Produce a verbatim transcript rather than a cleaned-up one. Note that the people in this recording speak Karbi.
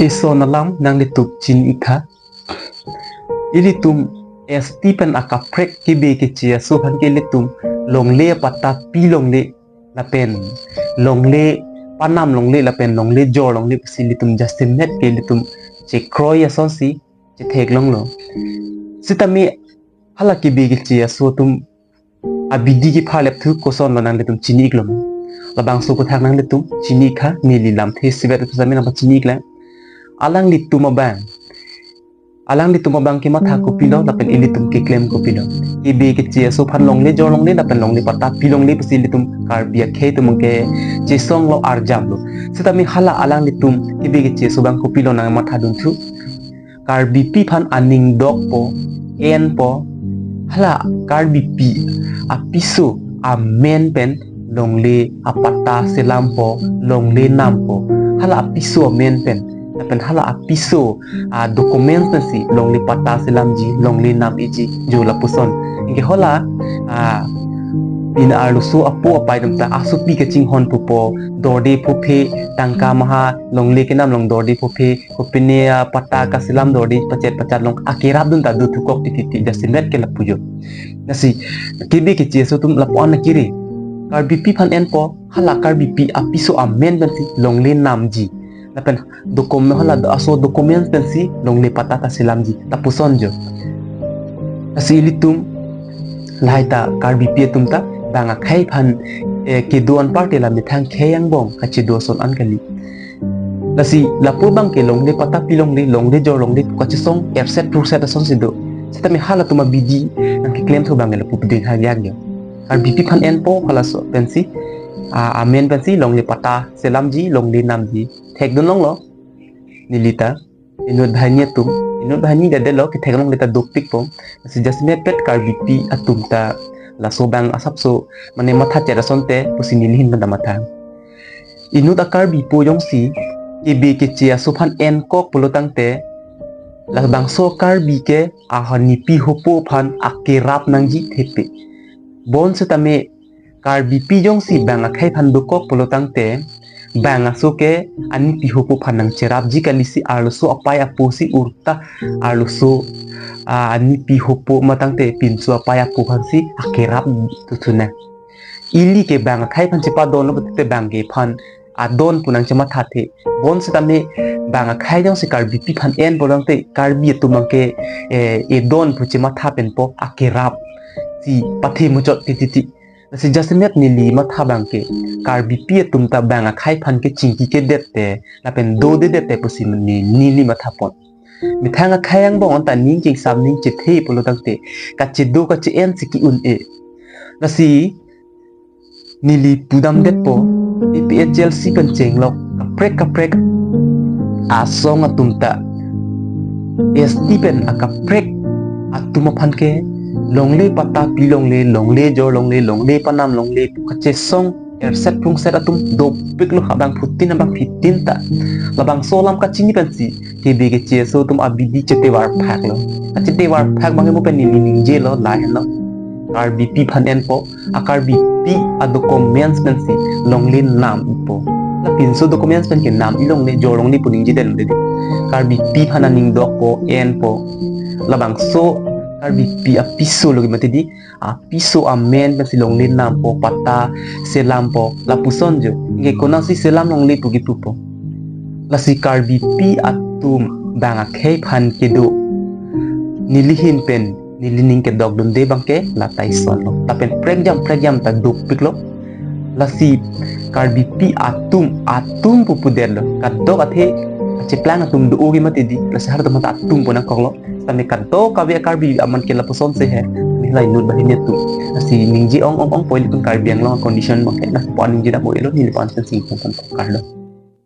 Ison alam nanglitum chini-ik tha. Ilitum S T pen akaprek kebe keche aso aphan ke ilitum longle apatta pi longle lapen longle panam longle lapen longle jor longle pusi ilitum jasemet ke ilitum chekroi asonsi chetheklonglo. Sitame hala kebe keche aso atum abidi kepharlep thu kosonlo nanglitum chini-iklo. Labangso aputhak nanglitum chini-ik tha, neli lamthe isivet atum nangpachini-iklang. Alanglitum abang, alanglitum abang kematha kopilo lapen ilitum keklem kopilo. Kebe keche aso aphan longle jor longle lapen longle patta pi longle pusi ilitum Karbi akhei atum ke chesonglo, arjaplo. Sitame hala alanglitum kebe keche aso abang kopilo nangmathadun thu. Karbipi aphan aning dokpo, enpo, hala Karbipi apiso amen pen longle apatta selampo, longle nampo. Hala apiso amen pen, lapen hala apiso a-document pensi longle patta selamji, longle nam-ikji, jo lapuson. Anke hala a pin arloso apo apai atum ta asopi kachinghon pupo, dorde phophe, tangka maha, longle kenam along dorde phophe, kopine apatta kaselam dorde pachet pachat along akerapdun ta do thukok titi titi, jasemet ke lapu jo. Lasi kebe keche aso atum lapu-an akiri. Karbipi aphan enpo, hala Karbipi apiso amen pensi longle namji. Lapen document, hala do-, aso document pensi longle patta ta selamji, lapuson jo. Lasi ilitum lahai ta Karbipi atum ta bang akhei aphan, eh, kedo anparte la methang khei angbong kachedo ason an kali. Lasi lapu abang ke longle patta pi longle, longle jor longle pu kachesong erset prukset asonsi do. Sitame halatum abidi nangkeklem thu abang ke lapu piding hajak jo. Karbipi aphan enpo halaso pensi, a, amen pensi longle patta selamji, longle namji. Thekdun longlo neli ta. Inut banghini atum, inut banghini dade lo, ketheklongle ta dopikpo. Lasi jasemet pet Karbipi atum ta laso abang asapso, mane mathachet asonte pusi neli ahin pen ta matha. Inut a-Karbipo jongsi kebe keche aso aphan enkok pulo tangte, labangso Karbi ke ahon nipi hopo aphan akerap nangji thepi. Bonsitame Karbipi jongsi bang akhei aphan dokok pulo tangte, bang aso ke anipi hopo aphan nangcherapji kalisi arloso apai apo si urta arloso, a, anipi hopo ma tangte pinso apai apo aphansi akerap tuthuna. Ili ke bang akhei aphan chepadonlo pulote bang ke aphan adon pu nangchemathathe. Bonsitame bang akhei jongsi Karbipi aphan enpo tangte Karbi atum abang ke, eh, edon pu chematha penpo, akerap si pathe muchot titi titi. Lasi jasemet neli matha abang ke Karbipi atum ta bang akhei aphan ke chingki kedet te lapen dodedet te pusi ne-, neli mathapon. Methang akhei angbong anta ning chingsam ning chethe pulo tangte kachedo kache-en si ki-un-e. Lasi neli pudamdetpo, A P H L C pen chenglok kaprek kaprek asong atum ta S T pen akaprek atum aphan ke longle patta pi longle, longle jor longle, longle panam longle pu kachesong erset prungset atum dopiklo, abangphutin abangphitin ta. Labangso alam kachini pensi kebe keche aso atum abidi chetevar phaklo. Achetevar phak abang ke mo pen neli ningjelo, lahenlo. Karbipi aphan enpo, a-Karbipi a-documents pensi longle nam-ikpo. La pinso documents pen ke nam-ik longle, jor longle pu ningjedet longle. Karbipi aphan aning dokpo, enpo. Labangso Karbipi apiso lo ke mati di, apiso amen pensi longle nampo, patta selampo, lapuson jo. Anke konatsi selam longle pu kipupo. Lasi Karbipi atum bang akhei aphan kedo, neli ahin pen neli ning kedokdunde abang ke la ta isonlo. Lapen prekjam prekjam ta dopiklo. Lasi Karbipi atum, atum pu pudetlo. Kadokave acheplang atum do-o ke mati di. Lasi halatum ta atum pu nangkoklo. Sitame kadokave Karbi amen ke lapuson si he. Neli la inut banghini atum. Lasi ningje ong ong ong po ilitum Karbi Anglong condition abang ke. Lasi po ningje dam-o-elo, neli pan sen sing pon pon kardom.